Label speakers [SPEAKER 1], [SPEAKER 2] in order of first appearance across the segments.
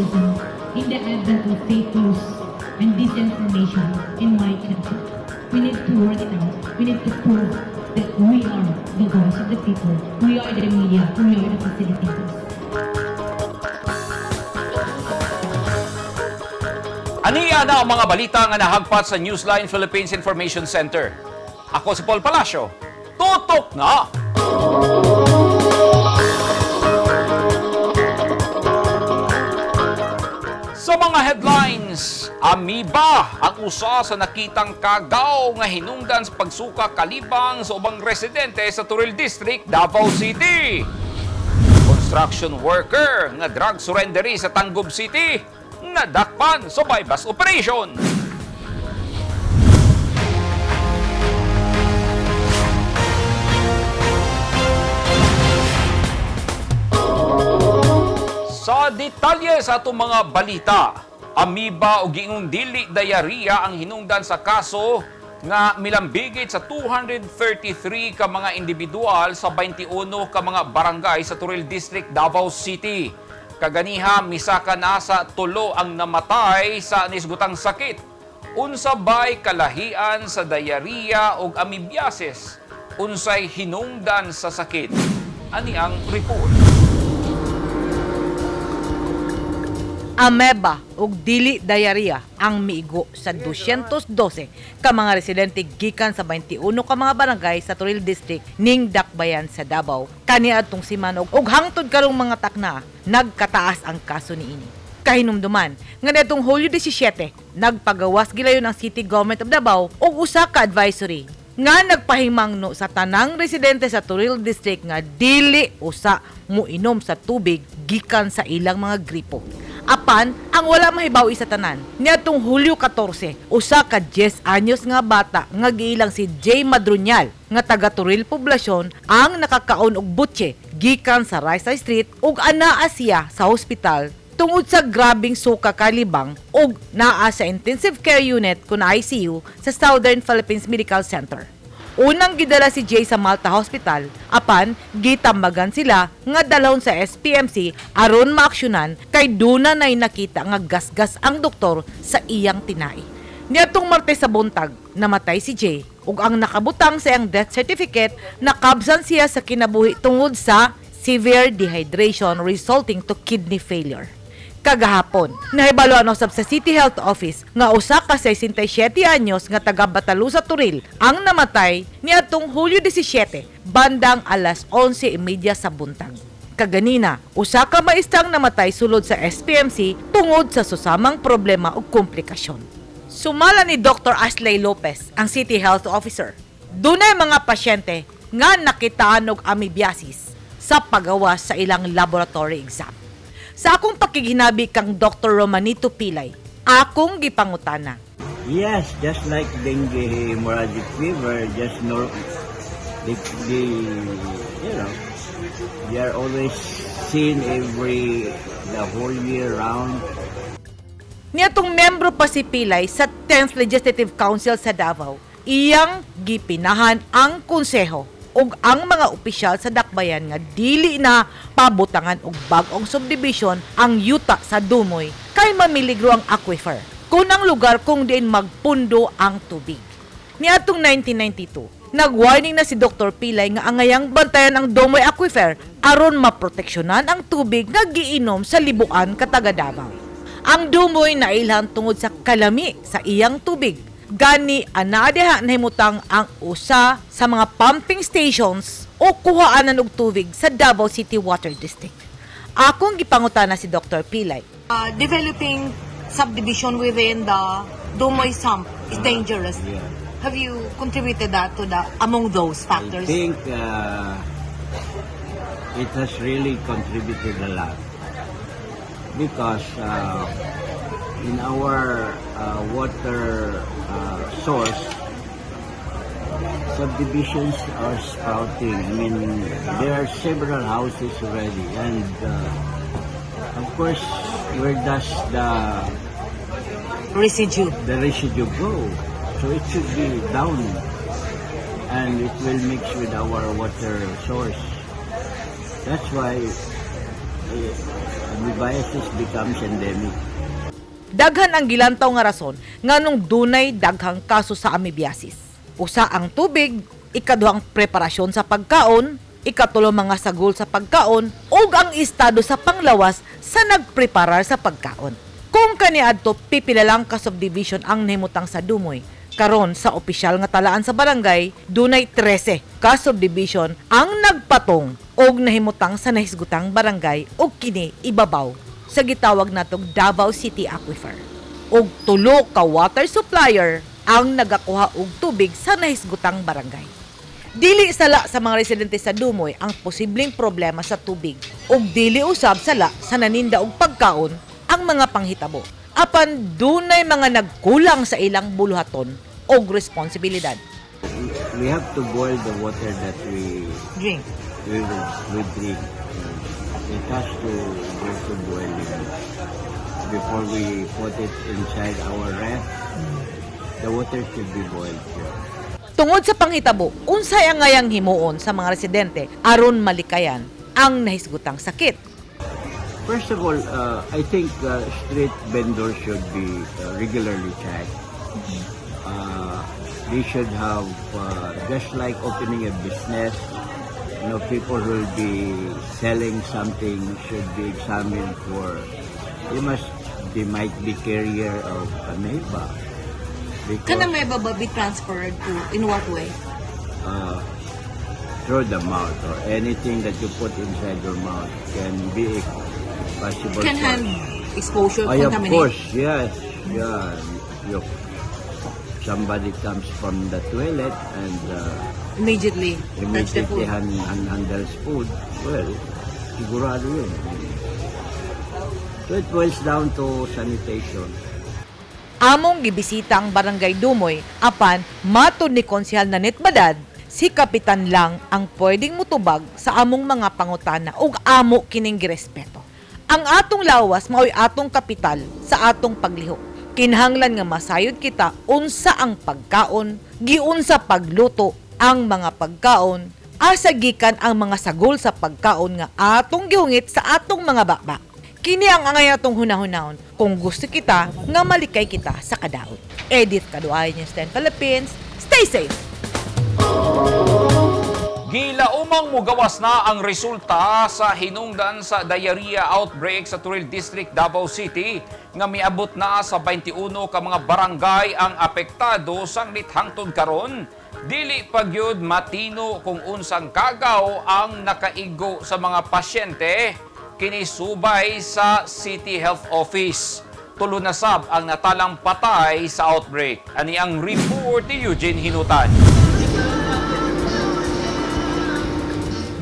[SPEAKER 1] journalism in the advent of fake news and disinformation in my country. We need to work it out. We need to prove that we are the voice of the people. We are the media. We are the facilitators.
[SPEAKER 2] Aniya na ang mga balita nga nahagpat sa Newsline Philippines Information Center. Ako si Paul Palacio. Tutok na! Sa mga headlines, amiba ang usa sa nakitang kagaw nga hinungdan sa pagsuka kalibang sa ubang residente sa Turil District, Davao City. Construction worker nga drug surrendery sa Tangub City nadakpan sa bypass operation. Sa detalye sa atong mga balita, amiba o giingong dili diarrhea ang hinungdan sa kaso nga milambigit sa 233 ka mga individual sa 21 ka mga barangay sa Turil District, Davao City. Kaganiha, misaka na sa 3 ang namatay sa nisgutang sakit. Unsa bay kalahian sa diarrhea o amibiasis? Unsay hinungdan sa sakit? Ani ang report.
[SPEAKER 3] Ameba ug dili diarrhea ang miigo sa 212 ka mga residente gikan sa 21 ka mga barangay sa Toril District ning Dakbayan sa Davao kaniadtong semana ug hangtod karong mga takna nagkataas ang kaso niini. Kahinumduman nga niadtong Hulyo 17, nagpagawas gilayon ang City Government of Davao og usa ka advisory nga nagpahimangno sa tanang residente sa Toril District nga dili usa moinom sa tubig gikan sa ilang mga gripo. Apan, ang wala mahibaw sa tanan, niadtong Hulyo 14, usa ka 10 anyos nga bata nga giilang si Jay Madrunyal nga taga Toril Poblacion ang nakakaon og butche gikan sa Raisa Street ug anaa siya sa ospital tungod sa grabing suka kalibang ug naa sa intensive care unit kun ICU sa Southern Philippines Medical Center. Unang gidala si Jay sa Malta Hospital, apan gitambagan sila nga dalhon sa SPMC aron maaksyonan kay duna nay nakita nga gasgas ang doktor sa iyang tinai. Niadtong Martes sa buntag, namatay si Jay ug ang nakabutang sa iyang death certificate, nakabsan siya sa kinabuhi tungod sa severe dehydration resulting to kidney failure. Kagahapon, nahibaloan usab sa City Health Office nga usa ka 67 anyos nga taga Batalusa Turil ang namatay niadtong Hulyo 17 bandang alas 11:30 sa buntag. Kaganina, usa ka maestrang namatay sulod sa SPMC tungod sa susamang problema ug komplikasyon. Sumala ni Dr. Ashley Lopez, ang City Health Officer, dunay mga pasyente nga nakitaan og amoebiasis sa pagawas sa ilang laboratory exam. Sa akong pakighinabi kang Dr. Romanito Pilay, akong gipangutana.
[SPEAKER 4] Yes, just like dengue hemorrhagic fever, just nor they they are always seen every the whole year round.
[SPEAKER 3] Niadtong membro pa si Pilay sa 10th Legislative Council sa Davao, iyang gipinahan ang konseho ug ang mga opisyal sa dakbayan nga dili na pabutangan og bag-ong subdivision ang yuta sa Dumoy kay mamiligro ang aquifer kung ang lugar kung diin magpundo ang tubig. Niadtong 1992, nag-warning na si Dr. Pilay nga angayang bantayan ang Dumoy Aquifer aron maproteksyonan ang tubig nga giinom sa libuan ka taga Davao. Ang Dumoy nailhan tungod sa kalami sa iyang tubig. Gani anaa diha nahimutang ang usa sa mga pumping stations o kuhaanan og tubig sa Davao City Water District. Akong gipangutana si Dr. Pilay.
[SPEAKER 5] Developing subdivision within the Dumoy Sump is dangerous.
[SPEAKER 4] Yeah.
[SPEAKER 5] Have you contributed that to the among those
[SPEAKER 4] I
[SPEAKER 5] factors?
[SPEAKER 4] think it has really contributed a lot because in our water source, subdivisions are sprouting. I mean, there are several houses already, and of course, where does the
[SPEAKER 5] Residue.
[SPEAKER 4] the residue go? So it should be down, and it will mix with our water source. That's why I Amoebiasis becomes endemic.
[SPEAKER 3] Daghan ang gilantaw nga rason nganong dunay daghang kaso sa amoebiasis. Usa ang tubig, ikaduhang preparasyon sa pagkaon, ikatulo mga sagol sa pagkaon, ug ang estado sa panglawas sa nagpreparar sa pagkaon. Kung kaniadto pipila lang ka subdivision ang nahimutang sa Dumoy, karon sa opisyal nga talaan sa barangay, dunay 13 ka subdivision ang nagpatong og nahimutang sa nahisgutang barangay ug kini ibabaw sa gitawag natong Davao City Aquifer. Og tulo ka water supplier ang nagakuha og tubig sa nahisgutang barangay. Dili sala sa mga residente sa Dumoy ang posibleng problema sa tubig ug dili usab sala sa naninda og pagkaon ang mga panghitabo. Apan dunay mga nagkulang sa ilang buluhaton og responsibilidad.
[SPEAKER 4] We have to boil the water that we
[SPEAKER 5] Drink.
[SPEAKER 4] we drink. It has to go to boiling before we put it inside our ref. The water should be boiled here.
[SPEAKER 3] Tungod sa panghitabo, unsay ang ngayang himuon sa mga residente aron malikayan ang nahisgutang sakit?
[SPEAKER 4] First of all, I think street vendors should be regularly checked. They should have, just like opening a business, people who will be selling something should be examined for, they might be carrier of amoeba. Because,
[SPEAKER 5] Can amoeba ba be transferred to, in what way?
[SPEAKER 4] Through the mouth or anything that you put inside your mouth can be a possible
[SPEAKER 5] Can
[SPEAKER 4] source.
[SPEAKER 5] hand exposure
[SPEAKER 4] Ay, of
[SPEAKER 5] contaminate?
[SPEAKER 4] course, yes. Yeah. Somebody comes from the toilet and
[SPEAKER 5] Immediately touch the
[SPEAKER 4] immediately
[SPEAKER 5] food.
[SPEAKER 4] handles food, well, sigurado yun. So it boils down to sanitation.
[SPEAKER 3] Among gibisita ang Barangay Dumoy apan matod ni Konsehal Nanette Madad, si kapitan lang ang pwedeng mutubag sa among mga pangutana ug amo kining girespeto. Ang atong lawas mao'y atong kapital sa atong paglihok. Kinahanglan nga masayod kita unsa ang pagkaon, giunsa pagluto ang mga pagkaon, asa gikan ang mga sagol sa pagkaon nga atong gihungit sa atong mga baba. Kini ang angay atong hunahunahon kung gusto kita nga malikay kita sa kadaot. Edith Kaduay, News 10 Philippines. Stay safe!
[SPEAKER 2] Gilaumang mugawas na ang resulta sa hinungdan sa diarrhea outbreak sa Toril District, Davao City nga miabot na sa 21 ka mga barangay ang apektado sanglit hangtod karon. Dili pa gyud matino kung unsang kagaw ang nakaigo sa mga pasyente kini subay sa City Health Office. Tulo na sab ang natalang patay sa outbreak. Ani ang report ni Eugene Hinutan.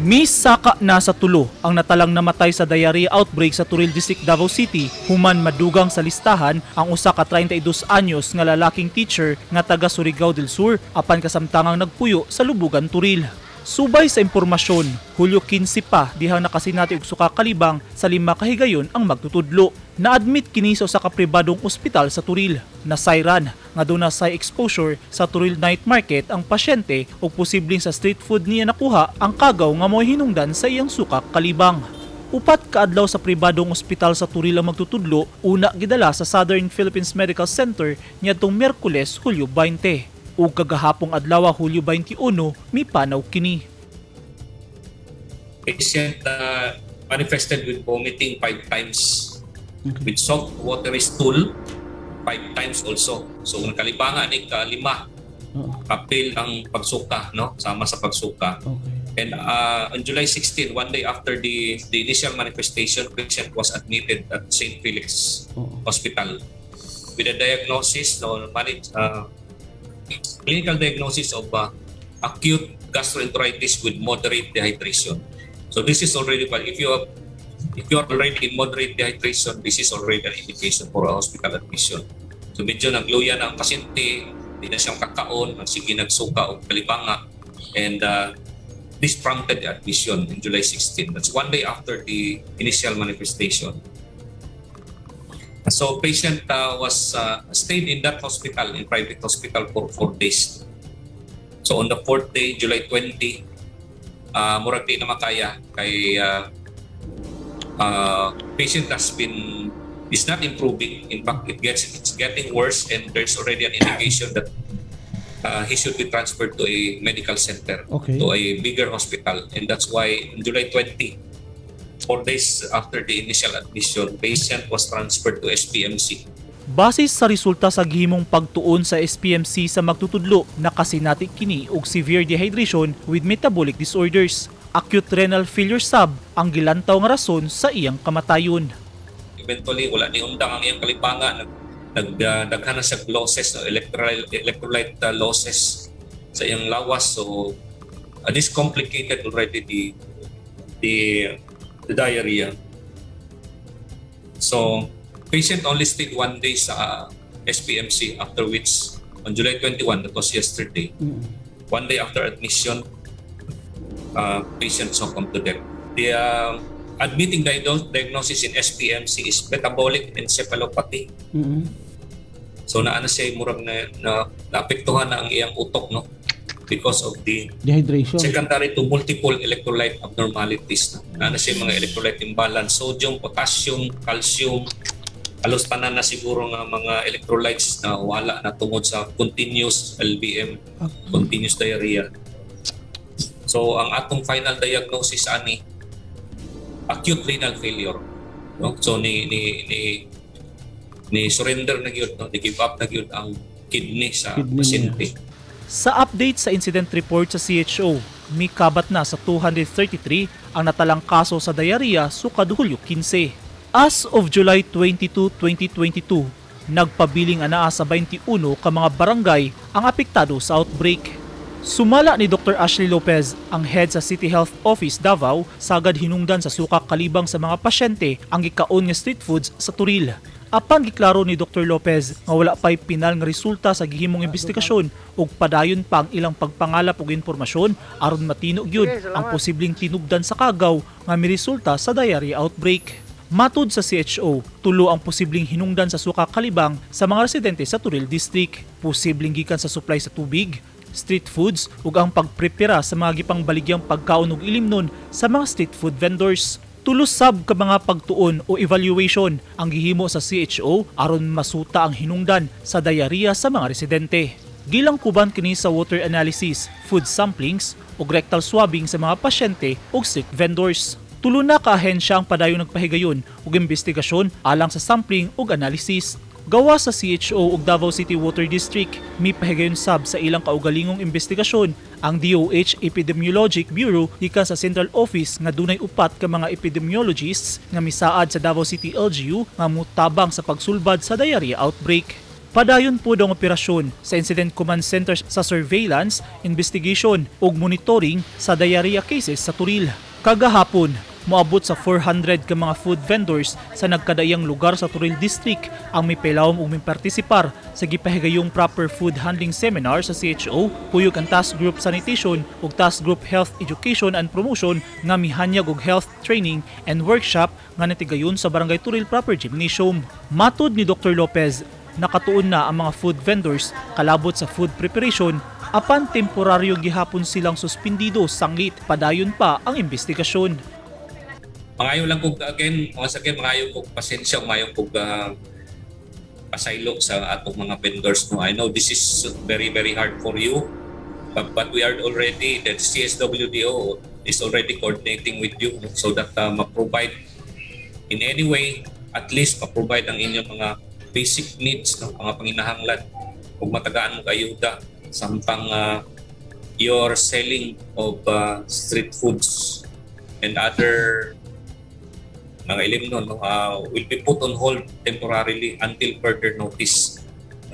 [SPEAKER 6] Misaka na sa tulo ang natalang namatay sa diarrhea outbreak sa Toril District, Davao City human madugang sa listahan ang usa ka 32 anyos nga lalaking teacher nga taga Surigao del Sur apan kasamtangang nagpuyo sa Lubugan, Toril. Subay sa impormasyon, Hulyo 15 pa dihang nakasinati og suka kalibang sa 5 ka higayon ang magtutudlo. Na-admit kini sa usa ka pribadong ospital sa Toril. Nasayran nga duna say exposure sa Toril Night Market ang pasyente ug posibleng sa street food niya nakuha ang kagaw nga mo'y hinungdan sa iyang suka kalibang. 4 ka adlaw sa pribadong ospital sa Toril ang magtutudlo, una gidala sa Southern Philippines Medical Center niadtong Miyerkules, Hulyo 20. Ug kagahapong adlaw, Hulyo 21, mipanaw kini.
[SPEAKER 7] Patient manifested with vomiting five times, with soft watery stool five times also. So kung kalibangan ni kalima, kapil ang pagsuka, no? Sama sa pagsuka. And on July 16, one day after the initial manifestation, patient was admitted at St. Felix Hospital with a diagnosis, no, clinical diagnosis of acute gastroenteritis with moderate dehydration. So this is already, well, if you are already in moderate dehydration, this is already an indication for a hospital admission. So medyo nagluya na ang pasyente, hindi na siyang kakaon, sige nagsuka o kalibanga, and this prompted the admission in July 16. That's one day after the initial manifestation. So patient was stayed in that hospital, in private hospital, for 4 days. So on the fourth day, July 20, murag di na makaya kay Patient has been is not improving. In fact, it's getting worse, and there's already an indication that he should be transferred to a medical center, to a bigger hospital. And that's why on July 20, 4 days after the initial admission, patient was transferred to SPMC.
[SPEAKER 6] Base sa resulta sa gihimong pagtuon sa SPMC sa magtutudlo, nakasinati kini og severe dehydration with metabolic disorders. Acute renal failure sab ang gilantaw nga rason sa iyang kamatayon.
[SPEAKER 7] Eventually, wala ni undang ang iyang kalipanga. Nag daghan na sa losses, no, electrolyte losses sa iyang lawas. So, this complicated already the diarrhea. So, patient only stayed one day sa SPMC, after which on July 21, that was yesterday, one day after admission, patient succumbed to death. The admitting diagnosis in SPMC is metabolic encephalopathy. So naana siya murag na naapektuhan na ang iyang utok, no, because of the
[SPEAKER 8] Dehydration.
[SPEAKER 7] Secondary to multiple electrolyte abnormalities. No? Naana siya mga electrolyte imbalance, sodium, potassium, calcium, halos tanan na siguro nga mga electrolytes na wala na tungod sa continuous LBM, continuous diarrhea. So ang atong final diagnosis ani, acute renal failure. No? So ni surrender na gyud, no? Ni give up na gyud ang kidney sa
[SPEAKER 8] Kidney niya.
[SPEAKER 7] Pasyente.
[SPEAKER 6] Sa update sa incident report sa CHO, mikabat na sa 233 ang natalang kaso sa diarrhea sukad Hulyo 15. As of July 22, 2022, nagpabiling anaa sa 21 ka mga barangay ang apektado sa outbreak. Sumala ni Dr. Ashley Lopez, ang head sa City Health Office Davao, sagad hinungdan sa suka kalibang sa mga pasyente ang gikaon nga street foods sa Toril. Apan giklaro ni Dr. Lopez nga wala pa'y pinal nga resulta sa gihimong investigasyon ug padayon pa ang ilang pagpangalap og impormasyon aron matino gyud ang posibleng tinubdan sa kagaw nga miresulta sa diarrhea outbreak. Matud sa CHO, tulo ang posibleng hinungdan sa suka kalibang sa mga residente sa Toril District. Posibleng gikan sa supply sa tubig, street foods ug ang pagprepara sa mga gipangbaligyang pagkaon ug ilimnon sa mga street food vendors. Tulos sab ka mga pagtuon o evaluation ang gihimo sa CHO aron masuta ang hinungdan sa diarrhea sa mga residente. Gilangkuban kini sa water analysis, food samplings ug rectal swabbing sa mga pasyente ug street vendors. Tulo na ka ahensya ang padayong nagpahigayon ug investigasyon alang sa sampling ug analysis. Gawa sa CHO ug Davao City Water District, mipahigayon sab sa ilang kaugalingong investigasyon ang DOH Epidemiologic Bureau gikan sa Central Office nga dunay upat ka mga epidemiologists nga misaad sa Davao City LGU nga mutabang sa pagsulbad sa diarrhea outbreak. Padayon po ang operasyon sa Incident Command Center sa surveillance, investigation ug monitoring sa diarrhea cases sa Toril. Kagahapon, moabot sa 400 ka mga food vendors sa nagkadaiyang lugar sa Toril District ang mipelawom ug mipartisipar sa gipahigayong proper food handling seminar sa CHO kuyog ang Task Group Sanitation ug Task Group Health Education and Promotion nga mihanyag og health training and workshop nga natigayon sa Barangay Toril Proper Gymnasium. Matod ni Dr. Lopez, nakatuon na ang mga food vendors kalabot sa food preparation apan temporaryo gihapon silang suspindido sanglit padayon pa ang investigasyon.
[SPEAKER 7] Mangayo lang kog again, once again, mangayo kog pasensya, mangayo kog pasaylo sa atong mga vendors, no. I know this is very, very hard for you, but we are already the CSWDO is already coordinating with you, no, so that ma-provide in any way, at least ma-provide ang inyong mga basic needs, no, mga panginahanglan ug matagaan mo ayuda samtang your selling of street foods and other mga ilimnon, no, will be put on hold temporarily until further notice,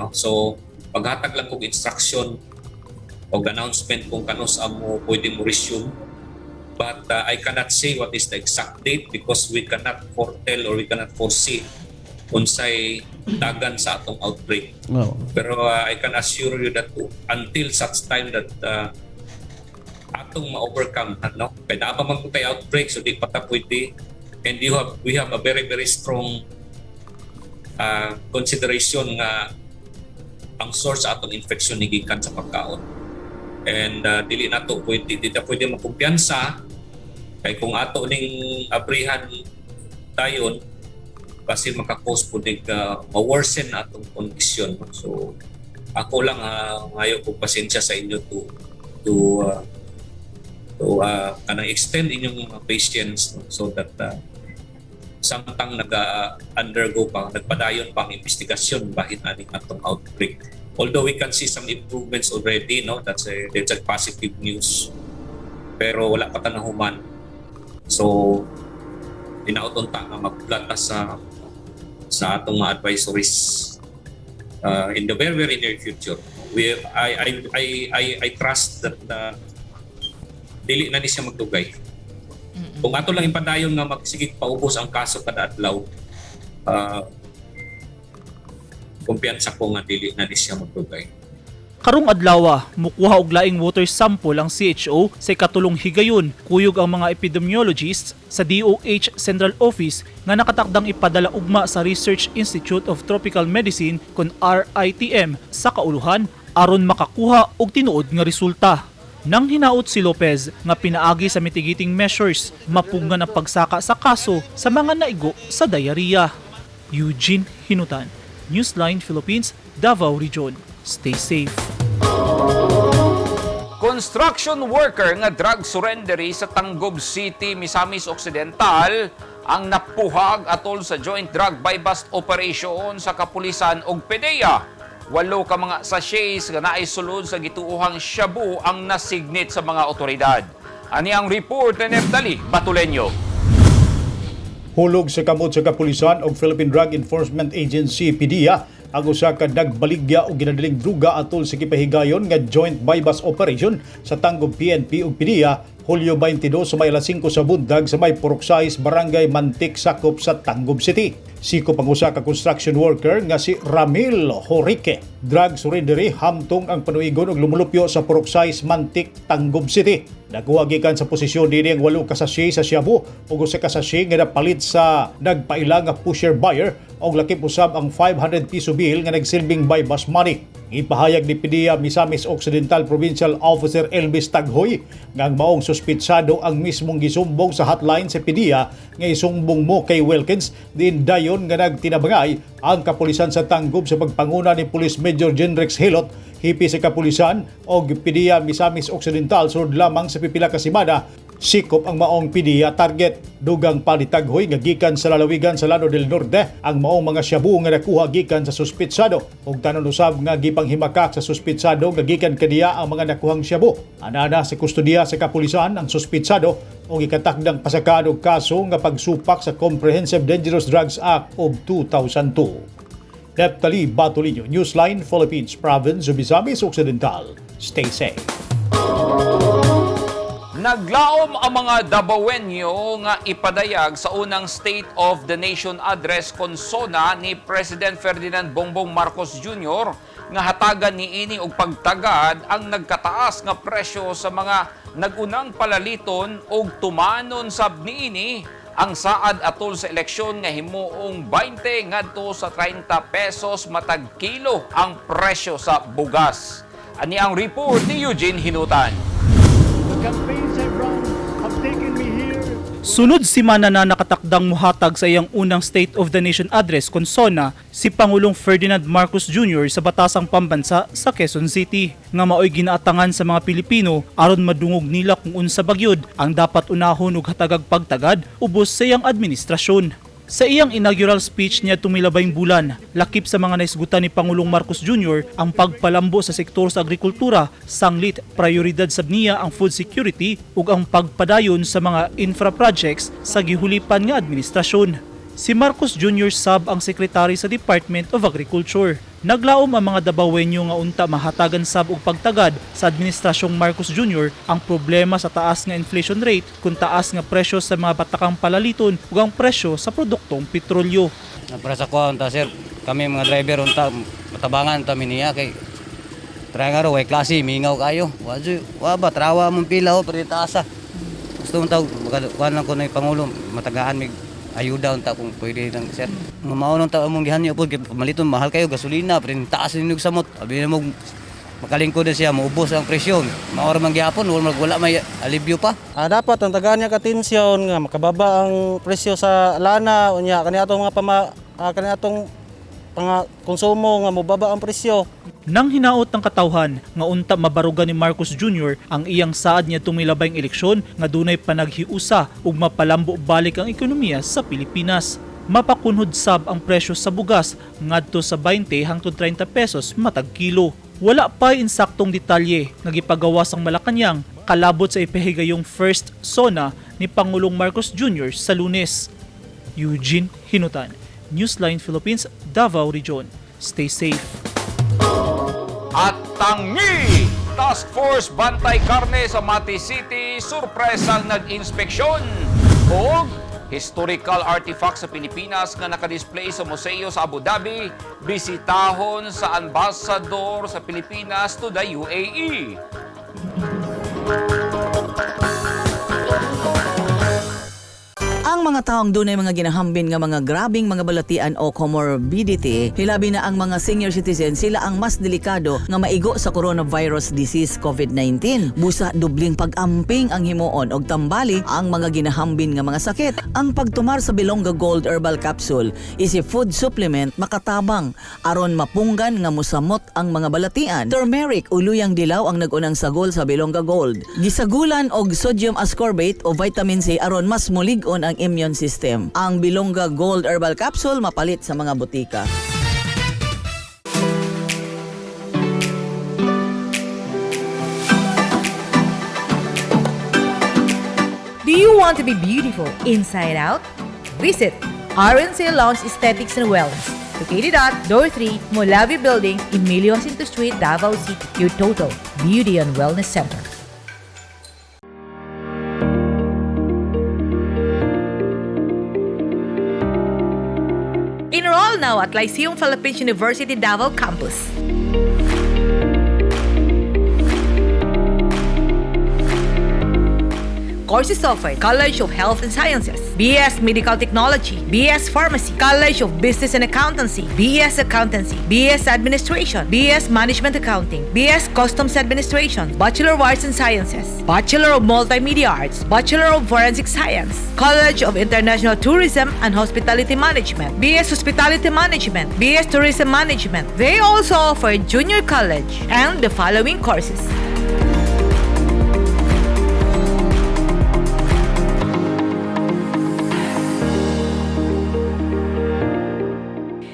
[SPEAKER 7] no? So paghatag lang kog instruction o announcement kung kanus-a mo pwede mo resume, but I cannot say what is the exact date because we cannot foretell or we cannot foresee unsay dagan sa atong outbreak. Pero I can assure you that until such time that atong ma-overcome, ano, kay naa pa man kay outbreak, so di pa ta pwede, and you have we have a very, very strong consideration nga ang source sa atong infection ni gikan sa pagkaon and dili nato pwede, di ta pwede makumpiyansa kay kung ato ning abrihan. dayon kasi maka-cause po dig ma-worsen atong kondisyon, no? So ako lang, ngayo ko pasensya sa inyo to kanang extend inyong mga patience, no? So that samtang naga-undergo pa, nagpadayon pa ang investigasyon bahin aning atong outbreak. Although we can see some improvements already, no? That's a positive news. Pero wala pa ta nahuman. So hinaot unta nga maghulat ta sa atong mga advisories in the very, very near future. We I trust that dili na ni siya magdugay. Kung ato lang ipadayon nga magsigig paubos ang kaso kada adlaw, kumpiyansa ko nga dili na ni siya magdugay.
[SPEAKER 6] Karong adlawa, mukuha og laing water sample ang CHO sa ikatulong higayon kuyog ang mga epidemiologists sa DOH Central Office nga nakatakdang ipadala ugma sa Research Institute of Tropical Medicine kon RITM sa kauluhan aron makakuha og tinuod nga resulta. Nang hinaot si Lopez nga pinaagi sa mitigating measures mapugnan ang pagsaka sa kaso sa mga naigo sa diarrhea. Eugene Hinutan, Newsline Philippines, Davao Region. Stay safe.
[SPEAKER 2] Construction worker nga drug surrendery sa Tanggob City, Misamis Occidental ang napuhag atol sa joint drug buy-bust operation sa kapulisan ug PDEA. 8 ka mga sachets nga naay sulod sa gituohang shabu ang nasignit sa mga otoridad. Ani ang report ni Neftali Batuleño.
[SPEAKER 8] Hulog sa kamot sa kapulisan og Philippine Drug Enforcement Agency, PDEA, ang usa ka nagbaligya og ginadaling druga atol sa gipahigayon nga joint buy-bust operation sa Tanggob PNP ug PDEA Hulyo 22 sa may alas 5 sa bundag sa may Purok 6, Barangay Mantik, sakop sa Tanggob City. Sikop ang usa ka construction worker nga si Ramil Horique. Drug surrendery hamtong ang panuigon og lumulupyo sa Purok 6, Mantik, Tanggob City. Nakuha gikan sa posisyon dinhi ang 8 ka sachet sa shabu ug usa ka sachet nga napalit sa nagpaila nga pusher buyer og lakip usab ang 500 piso bill nga nagsilbing buy bust money. Ipahayag ni PDEA Misamis Occidental Provincial Officer Elvis Taghoy nga ang maong suspitsado ang mismong gisumbong sa hotline sa PDEA nga isumbong mo kay Wilkins, din dayon nga nagtinabangay ang kapulisan sa Tanggob sa pagpanguna ni Police Major Genrex Hilot, hepe sa kapulisan og PDEA Misamis Occidental. Sulod lamang sa pipila ka semana, sikop ang maong PDEA target. Dugang pa ni Taghoy nga gikan sa lalawigan sa Lanao del Norte ang maong mga shabu nga nakuha gikan sa suspitsado. Ug tanon usab nga gipanghimakak sa suspitsado nga gikan kaniya ang mga nakuhang shabu. Anana sa kustodiya sa kapulisan ang suspitsado ug ikatakdang pasakaan og kaso nga pagsupak sa Comprehensive Dangerous Drugs Act of 2002. Neptali Batolino, Newsline Philippines, Province of Misamis Occidental. Stay safe.
[SPEAKER 2] Naglaom ang mga Dabawenyo nga ipadayag sa unang State of the Nation Address kon SONA ni President Ferdinand Bongbong Marcos Jr. nga hatagan niini og pagtagad ang nagkataas nga presyo sa mga nagunang palaliton ug tumanon sab niini ang saad atol sa eleksyon nga himuong 20 ngadto sa 30 pesos matag kilo ang presyo sa bugas. Ani ang report ni Eugene Hinutan.
[SPEAKER 9] The campaigns I've run have taken me here.
[SPEAKER 6] Sunod simana na nakatakdang muhatag sa iyang unang State of the Nation Address kon SONA si Pangulong Ferdinand Marcos Jr. sa Batasang Pambansa sa Quezon City nga maoy ginaatangan sa mga Pilipino aron madungog nila kung unsa bagyod ang dapat unahon ug hatagag pagtagad ubos sa iyang administrasyon. Sa iyang inaugural speech niya tumilabayng bulan, lakip sa mga naisgutan ni Pangulong Marcos Jr. ang pagpalambo sa sektor sa agrikultura, sanglit prioridad sab niya ang food security ug ang pagpadayon sa mga infra projects sa gihulipan nga administrasyon. Si Marcos Jr. sab ang sekretary sa Department of Agriculture. Naglaom ang mga Dabawenyo nga unta mahatagan sab og pagtagad sa administrasyong Marcos Jr. ang problema sa taas nga inflation rate kung taas nga presyo sa mga batakang palaliton ug ang presyo sa produktong petrolyo.
[SPEAKER 10] Para sa kuha unta, sir, kami mga driver unta matabangan ta mi niya kay try nga ro way klase mingaw kayo. Wa jud wa ba trawa mong pila oh pero taasa. Gusto mo tawag kuan lang ko na pangulo matagaan mig ayuda unta kung pwede lang, sir. Mao nang ta among gihanyo pod kay pamaliton mahal kayo gasolina pero taas ni samot. Abi na mo Makalingkod na siya, muubos ang presyo. Maor man gihapon, wala may alibyo pa.
[SPEAKER 11] Dapat ang tagaan niya katensyon nga makababa ang presyo sa lana unya kani atong mga kani atong mga konsumo nga mobaba ang presyo.
[SPEAKER 6] Nang hinaot ng katawhan nga unta mabarugan ni Marcos Jr. ang iyang saad niya tumilabayng eleksyon nga dunay panaghiusa ug mapalambo balik ang ekonomiya sa Pilipinas. Mapakunhod sab ang presyo sa bugas ngadto sa 20 hangtod 30 pesos matag kilo. Wala pa insaktong detalye nga gipagawas ang Malacañang kalabot sa ipahigayong first SONA ni Pangulong Marcos Jr. sa Lunes. Eugene Hinutan, Newsline Philippines, Davao Region. Stay safe.
[SPEAKER 2] At tangi! Task Force Bantay Karne sa Mati City, surpresang nag-inspeksyon. Og historical artifact sa Pilipinas nga nakadisplay sa museo sa Abu Dhabi, bisitahon sa ambassador sa Pilipinas to the E. UAE.
[SPEAKER 12] Ang mga taong dunay mga ginahambin nga mga grabing mga balatian o comorbidity, hilabi na ang mga senior citizen, sila ang mas delikado nga maigo sa coronavirus disease COVID-19. Busa dubling pag-amping ang himuon og tambali ang mga ginahambin nga mga sakit. Ang pagtumar sa Bilonga Gold Herbal Capsule is a food supplement makatabang aron mapunggan nga musamot ang mga balatian. Turmeric o luyang dilaw ang nagunang sagol sa Bilonga Gold. Gisagulan og sodium ascorbate o vitamin C aron mas mulig-on ang immune system. Ang Bilonga Gold Herbal Capsule mapalit sa mga butika.
[SPEAKER 3] Do you want to be beautiful inside out? Visit RNC Lounge Aesthetics and Wellness, located at Door 3, Molavi Building, Emilio Jacinto Street, Davao City, your total beauty and wellness center. Enroll now at Lyceum Philippines University Davao Campus. Courses offered: College of Health and Sciences, BS Medical Technology, BS Pharmacy, College of Business and Accountancy, BS Accountancy, BS Administration, BS Management Accounting, BS Customs Administration, Bachelor of Arts and Sciences, Bachelor of Multimedia Arts, Bachelor of Forensic Science, College of International Tourism and Hospitality Management, BS Hospitality Management, BS Tourism Management. They also offer junior college and the following courses.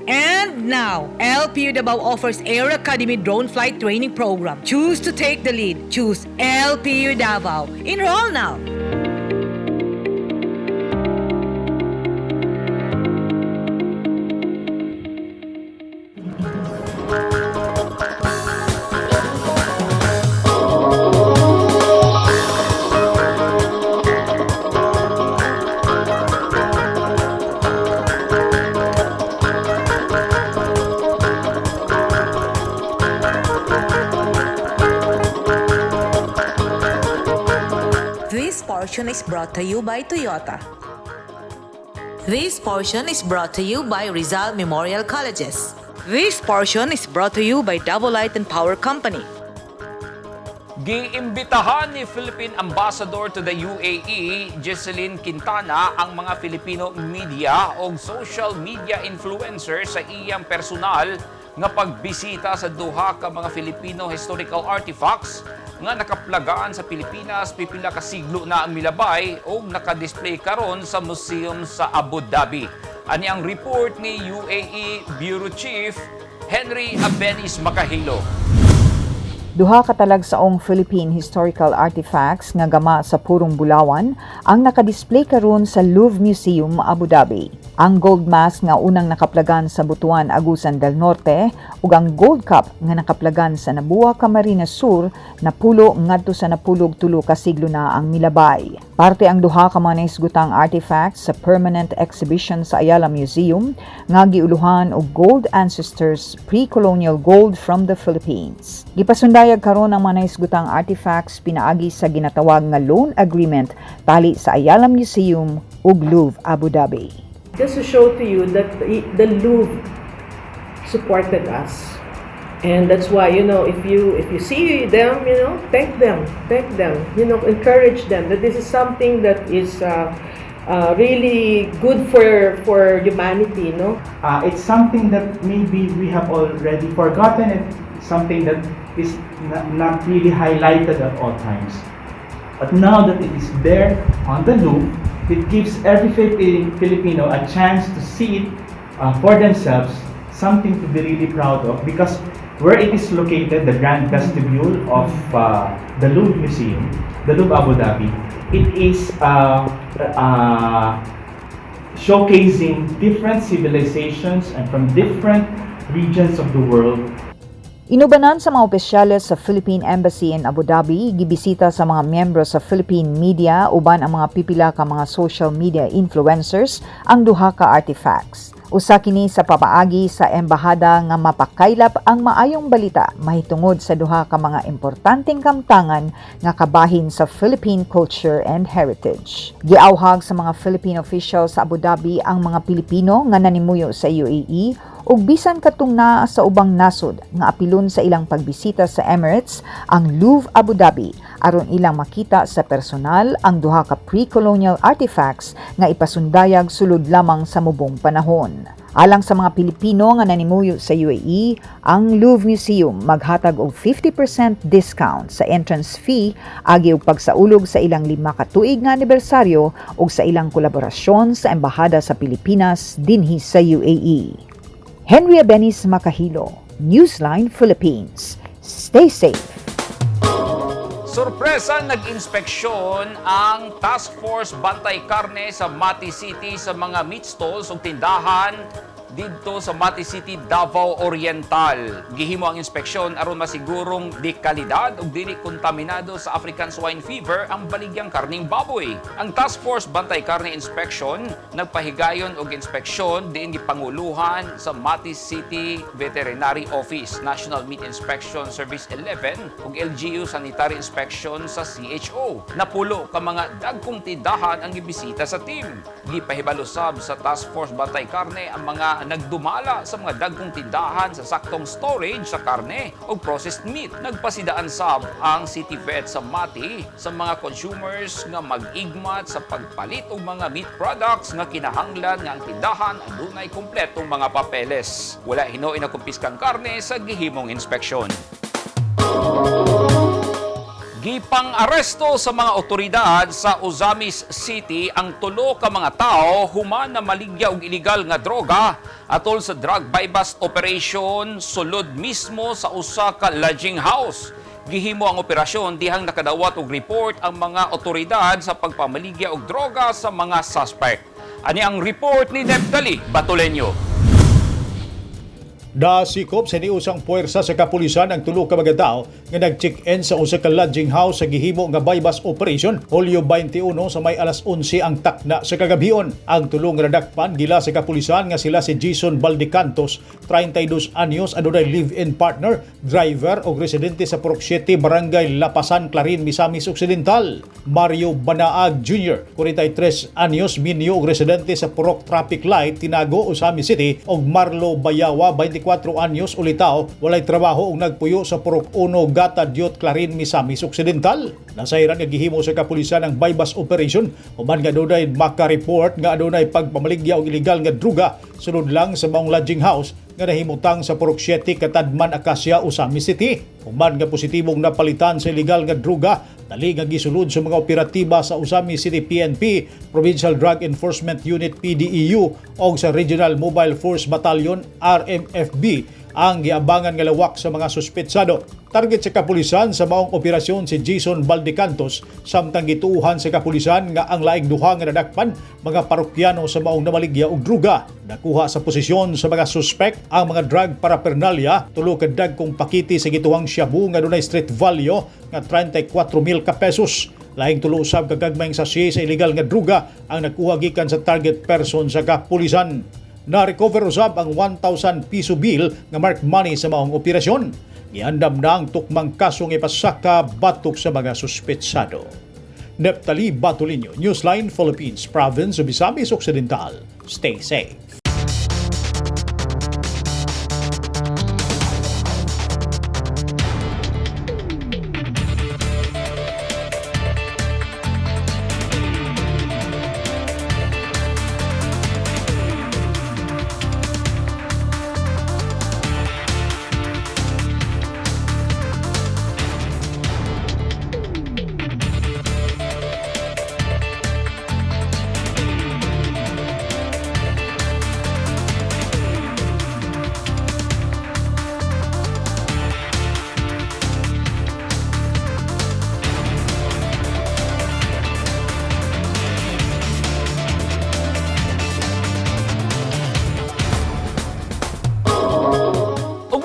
[SPEAKER 3] And now, LPU Davao offers Air Academy Drone Flight Training Program. Choose to take the lead. Choose LPU Davao. Enroll now. This portion is brought to you by Toyota. This portion is brought to you by Rizal Memorial Colleges. This portion is brought to you by Davao Light and Power Company.
[SPEAKER 2] Giimbitahan ni Philippine Ambassador to the UAE, Jesseline Quintana, ang mga Filipino media o social media influencer sa iyang personal nga pagbisita sa duha ka mga Filipino historical artifacts nga nakaplagaan sa Pilipinas pipila ka siglo na ang milabay o nakadisplay karon sa museum sa Abu Dhabi. Ani ang report ni UAE Bureau Chief Henry Abenis Makahilo.
[SPEAKER 13] Duha ka talagsaong Philippine historical artifacts nga gama sa purong bulawan ang nakadisplay karon sa Louvre Museum, Abu Dhabi. Ang gold mask nga unang nakaplagan sa Butuan, Agusan del Norte ug ang gold cup nga nakaplagan sa Nabua, Camarines Sur napulo ngadto sa 93 ka siglo na ang milabay. Parte ang duha ka mga nahisgutang artifacts sa permanent exhibition sa Ayala Museum nga giuluhan og Gold Ancestors: Pre-Colonial Gold from the Philippines. Gipasundayag karon ang mga nahisgutang artifacts pinaagi sa ginatawag nga loan agreement tali sa Ayala Museum ug Louvre Abu Dhabi.
[SPEAKER 14] Just to show to you that the Louvre supported us. And that's why, if you see them, thank them, thank them, encourage them that this is something that is really good for humanity, no?
[SPEAKER 15] It's something that maybe we have already forgotten. It's something that is not really highlighted at all times. But now that it is there on the Louvre, it gives every Filipino a chance to see it for themselves, something to be really proud of, because where it is located, the Grand Vestibule of the Louvre Museum, the Louvre Abu Dhabi, it is showcasing different civilizations and from different regions of the world.
[SPEAKER 13] Inubanan sa mga opisyales sa Philippine Embassy in Abu Dhabi, gibisita sa mga miyembro sa Philippine media uban ang mga pipila ka mga social media influencers ang duha ka artifacts. Usa kini sa papaagi sa embahada nga mapakaylap ang maayong balita mahitungod sa duha ka mga importanteng kamtangan nga kabahin sa Philippine culture and heritage. Giawhag sa mga Philippine officials sa Abu Dhabi ang mga Pilipino nga nanimuyo sa UAE ug bisan katong naa sa ubang nasod nga apilon sa ilang pagbisita sa Emirates ang Louvre Abu Dhabi aron ilang makita sa personal ang duha ka pre-colonial artifacts nga ipasundayag sulod lamang sa mubong panahon. Alang sa mga Pilipino nga nanimuyo sa UAE, ang Louvre Museum maghatag og 50% discount sa entrance fee agi og pagsaulog sa ilang 5 ka tuig nga anibersaryo ug sa ilang kolaborasyon sa Embahada sa Pilipinas dinhi sa UAE. Henry Abenis Makahilo, Newsline Philippines. Stay safe.
[SPEAKER 2] Sorpresa, nag-inspeksyon ang Task Force Bantay Karne sa Mati City sa mga meat stalls ug tindahan didto sa Mati City, Davao Oriental. Gihimo ang inspeksyon aron masigurong di kalidad ug dili kontaminado sa African Swine Fever ang baligyang karning baboy. Ang Task Force Bantay Karne Inspection nagpahigayon og inspeksyon diin gipanguluhan sa Mati City Veterinary Office, National Meat Inspection Service 11 ug LGU Sanitary Inspection sa CHO. Napulo ka mga dagkong tindahan ang gibisita sa team. Gipahibalo sab sa Task Force Bantay Karne ang mga nagdumala sa mga dagkong tindahan sa saktong storage sa karne ug processed meat. Nagpasidaan sab ang City Vet sa Mati sa mga consumers nga mag-igmat sa pagpalit og mga meat products nga kinahanglan nga ang tindahan adunay kumpletong mga papeles. Wala hinuoy nakumpiskang karne sa gihimong inspeksyon. Gipang-aresto sa mga otoridad sa Ozamis City ang tulo ka mga tao human na maligya og illegal nga droga atol sa drug buy-bust operation sulod mismo sa usa ka lodging house. Gihimo ang operasyon dihang nakadawat og report ang mga otoridad sa pagpamaligya og droga sa mga suspect. Ani ang report ni Neptali Batuleño.
[SPEAKER 8] Nasikop sa niusang puwersa sa kapulisan ang tulo ka mga tawo nga nag-check-in sa usa ka lodging house sa gihimo nga buy-bust operation Hulyo 21 sa may alas 11 ang takna sa kagabhion. Ang tulo nga nadakpan gila sa kapulisan nga sila si Jason Valdecantos, 32 anyos, adunay live-in partner, driver o residente sa Purok 7, Barangay Lapasan, Clarin, Misamis Occidental. Mario Banaag Jr., 43 anyos, minyo og residente sa Purok Traffic Light, Tinago, Ozamiz City, ug Marlo Bayawa, 24 anyos, ulitaw, walay trabaho ug nagpuyo sa Purok 1, Gata, Diot, Clarin, Misamis Occidental. Nasayran nga gihimo sa kapulisan ang buy-bust operation human nga adunay maka-report nga adunay pagpamaligya og illegal nga druga sulod lang sa maong lodging house nga nahimutang sa Purok 7, Katadman, Acacia, Ozamiz City. Human nga positibong napalitan sa illegal nga druga, dali nga gisulod sa mga operatiba sa Ozamiz City PNP, Provincial Drug Enforcement Unit PDEU o sa Regional Mobile Force Battalion RMFB ang giabangan nga lawak sa mga suspetsado. Target sa kapulisan sa maong operasyon si Jason Valdecantos, samtang gituuhan sa kapulisan nga ang laing duha nga nadakpan mga parokyano sa maong namaligya og druga. Nakuha sa posisyon sa mga suspect ang mga drug paraphernalia, tulo ka dagkong pakiti sa gituwang shabu nga dunay street value nga 34,000 ka pesos. Laing tulo usab ka gagmayng sachet sa illegal nga druga ang nakuha gikan sa target person sa kapulisan. Na-recover usab ang 1,000 piso bill nga mark money sa maong operasyon. Giandam na ang tukmang kasong ipasaka batok sa mga suspetsado. Neptali Batulinho, Newsline Philippines, Province of Misamis Occidental. Stay safe.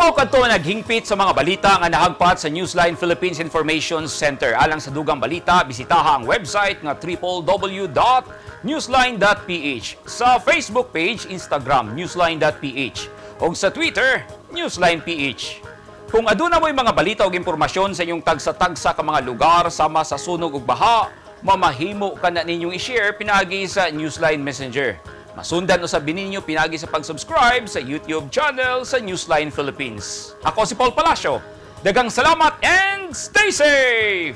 [SPEAKER 2] Mao kadto naghingpit sa mga balita nga nahagpat sa Newsline Philippines Information Center. Alang sa dugang balita, bisitaha ang website nga www.newsline.ph. Sa Facebook page, Instagram, newsline.ph. O sa Twitter, newsline.ph. Kung aduna mo'y mga balita o impormasyon sa inyong tagsa-tagsa ka mga lugar sama sa sunog ug baha, mamahimo ka na ninyong i-share pinaagi sa Newsline Messenger. Masundan usab ninyo pinaagi sa pag-subscribe sa YouTube channel sa Newsline Philippines. Ako si Paul Palacio. Daghang salamat and stay safe!